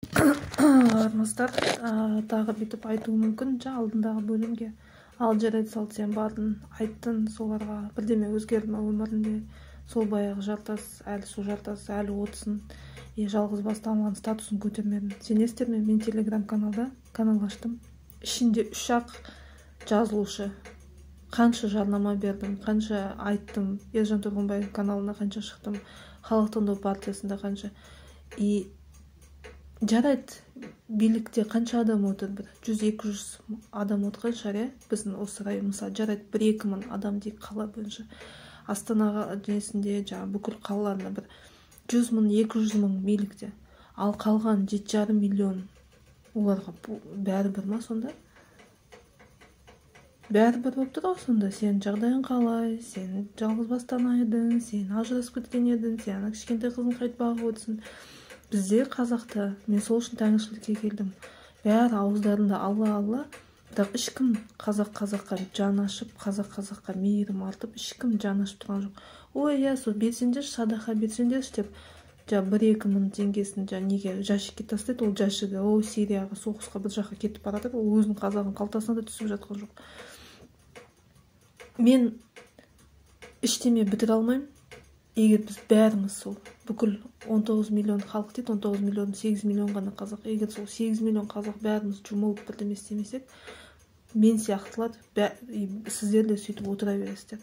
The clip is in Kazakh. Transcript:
Армысыздар. Тағы бүйтіп айтуы мүмкін алдындағы бөлімге: «Ал жарайды, Салт, сен бардың, айттың соларға, бірдеме өзгерді ма өмірінде? Сол баяғы жартас әлі, сол жартас әлі отырсың и жалғыз басты алған статусын көтермедің». Сенесіздер ме, мен Телеграм каналда канал аштым, ішінде үш ақ жазылушы. Қанша жарнама бердім, қанша айттым, Ержан Тұрғынбаев каналына қанша шықтым, Халық таңдау партиясында қанша. И жарайды, билікте қанша адам отыр? Бір 100-200 адам отырған шығар, иә, біздің осы район, мысалы. Жарайды, 1-2 мың адам дейік қала бойынша, Астанаға несінде, жаңағы бүкіл қалаларында бір 100 000, 200 000 билікте. Ал қалған 7,5 миллион, оларға бәрібір ма сонда? Бәрібір болып тұр ғой сонда. Сенің жағдайың қалай, сен жалғыз басты ана едің, сен ажырасып кеткен едің, сен ана кішкентай қызын қайтып бағып отырсың? Бізде, қазақта, мен сол үшін тәңіршілдікке келдім, бәрі ауыздарында «Алла, Алла», бірақ ешкім қазақ қазаққа жаны ашып, қазақ қазаққа мейірім артып, ешкім жаны ашып тұрған жоқ. «Ой, иә, сол берсеңдерші, садақа берсеңдерші», – деп, жаңағы 1-2 мың теңгесін жаңағы неге, жәшікке тастайды. Ол жәшігі о Сирияға, соғысқа, бір жаққа кетіп бара жатыр, ол өзінің қазағының қалтасына да түсіп жатқан жоқ. Мен ештеме бітіре алмаймын, егер біз бәріміз, сол бүкіл 19 миллион халық дейді, 19 миллион, 8 миллион ғана қазақ, егер сол 8 миллион қазақ бәріміз жұмылып бірдеме істемесек, мен сияқтылар, сіздер де сөйтіп отыра бересіздер.